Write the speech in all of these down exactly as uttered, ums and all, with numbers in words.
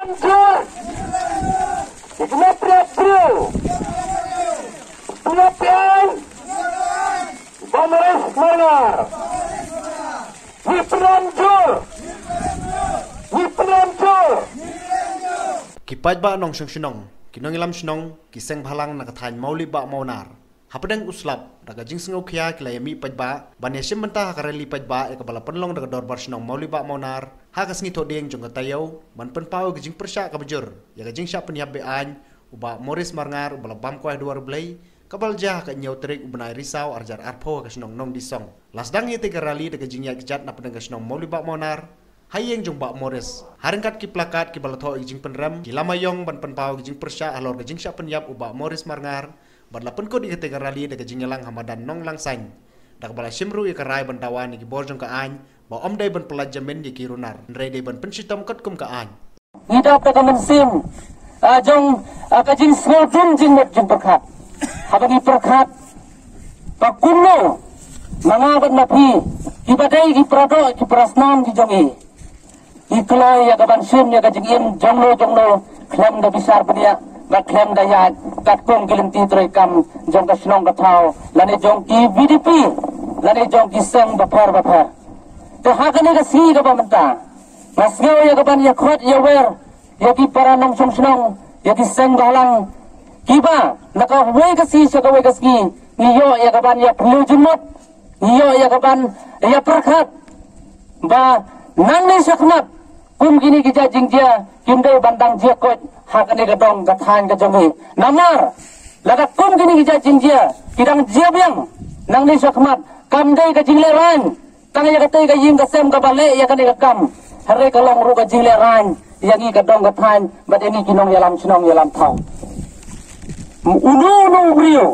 Jur. Ïa kine pynïap briew. Pynïap pynïap. Bah Morris Marngar. Ngi pynïap jur. Ngi pynïap jur. Ki paidbah nongshong shnong, ki nongïalam shnong, ki seng bhalang na ka thaiñ Mawlibah Mawnar. Hapdeng u slap, da ka jingsngewkhia ki la ïa mih paidbah ban ïa shim bynta ha ka rally paidbah ïa kaba la pynlong da ka dorbar shnong Mawlibah Mawnar ha ka sngi Thohdieng jong ka taïew, ban pynpaw ïa ka jingpyrshah kaba jur ïa ka jingshah pynïap be-aiñ u Bah Morris Marngar uba la bam kwai ha duwar U Blei, kaba la jia ha ka hynñiew tarik u bnai Risaw arhajar arphew ha ka shnong Nongdisong. La sdang ïa kata ka rally da ka jingïaid kjat na pdeng ka shnong Mawlibah Mawnar ha ïing jong Bah Morris. Ha ryngkat ki plakat kiba la thoh ïa ka jingpynrem, ki la maïong ban pynpaw ïa ka jingpyrshah halor ka jingshah pynïap u Bah Morris Marngar, bad la pynkut ïa kata ka rally da ka jingïalang ha madan Nonglangsaiñ, da kaba la shim ruh ïa ka rai ban dawa na ki bor jong ka aiñ ba ym dei ban pyllait jamin ïa ki runar, hynrei dei ban pynshitom katkum ka aiñ. Ngi dap da ka mynsiem, ah, jong, ah, ka jingsngewdum jingmut jingpyrkhat. Haba ngi pyrkhat ba kumno ma nga bad ma phi, kiba dei ki para doh, ki para snam ki jong ngi, ngi kloi ïa ka ban shim ïa ka jingim jongno jongno khlem da bishar bniah bad khlem da ïaid katkum ki lynti treikam jong ka shnong ka thaw lane jong ki V D P lane jong ki seng bapher bapher. Te ha kane ka sngi kaba mynta, nga sngew ïa ka ban ïa khot ïa wer ïa ki para nongshong shnong, ïa ki seng bhalang, kiba na kawei ka sngi sha kawei ka sngi ngi ïoh ïa ka ban ïa pynlong jingmut, ngi ïoh ïa ka ban ïa pyrkhat ba nangne shakhmat kum kine ki jait jingjia kim dei ban dang jia koit ha kane ka dong ka thaiñ ka jong ngi. Namar lada kum kine ki jait jingjia ki dang jia biang nangne shakhmat, kam dei ka jinglehrain tang ïa katei ka ïing ka sem kaba leh ïa kane ka kam, hynrei ka long ruh ka jinglehrain ïa ngi ka dong ka thaiñ bad ïa ngi ki nongïalam shnong ïalam thaw. Uno uno u briew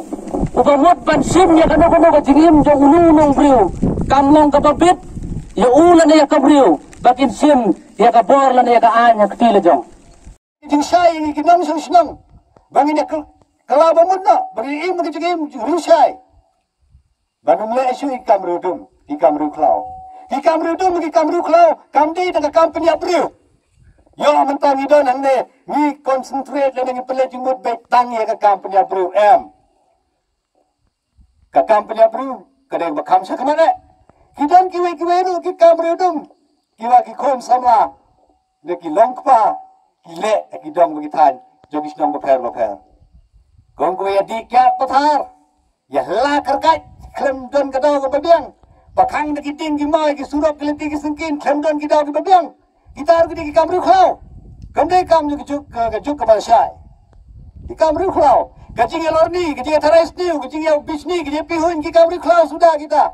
uba mut ban shim ïa kano kano ka jingim jong uno uno u briew, kam long kaba bit ïa u lane ïa ka briew ba kin shim ïa ka bor lane ïa ka aiñ ha kti la jong. Jingshai ïa ngi ki nongshong shnong ba ngin ïa kylla ba mut noh, ba ngin im ka jingim jingriewshai. Ban ym leh shuh ïa ki kam riewdum, ki kam riewkhlaw. Ki kam riewdum, ki kam riewkhlaw kam dei tang ka kam pynïap briew. Ïoh mynta ngi don hangne, ngi concentrate lane ngi pynleit jingmut beit tang ïa ka kam pynïap briew, em. Ka kam pynïap briew ka dei ba kham shakhmat eh. Ki don kiwei kiwei ruh ki kam riewdum, kiba ki khun samla ne ki long kpa ki leh ha ki dong bad ki thaiñ jong ki shnong bapher bapher. Kong kawei ïa dih kiad pathar, ïa hla kyrkait khlem don ka daw kaba biang. Ba khang da ki dieng ki maw, ki surok, ki lynti ki syngkien khlem don ki daw kiba biang. Kita ruh ki dei ki kam riewkhlaw. Kam dei kam jong ka juk, ka, ka juk kaba shai. Ki kam riewkhlaw. Ka jingïalorni, ka jingïatharai sniew, ka jingïabishni, ka jingïapihuiñ, ki kam riewkhlaw suda kita.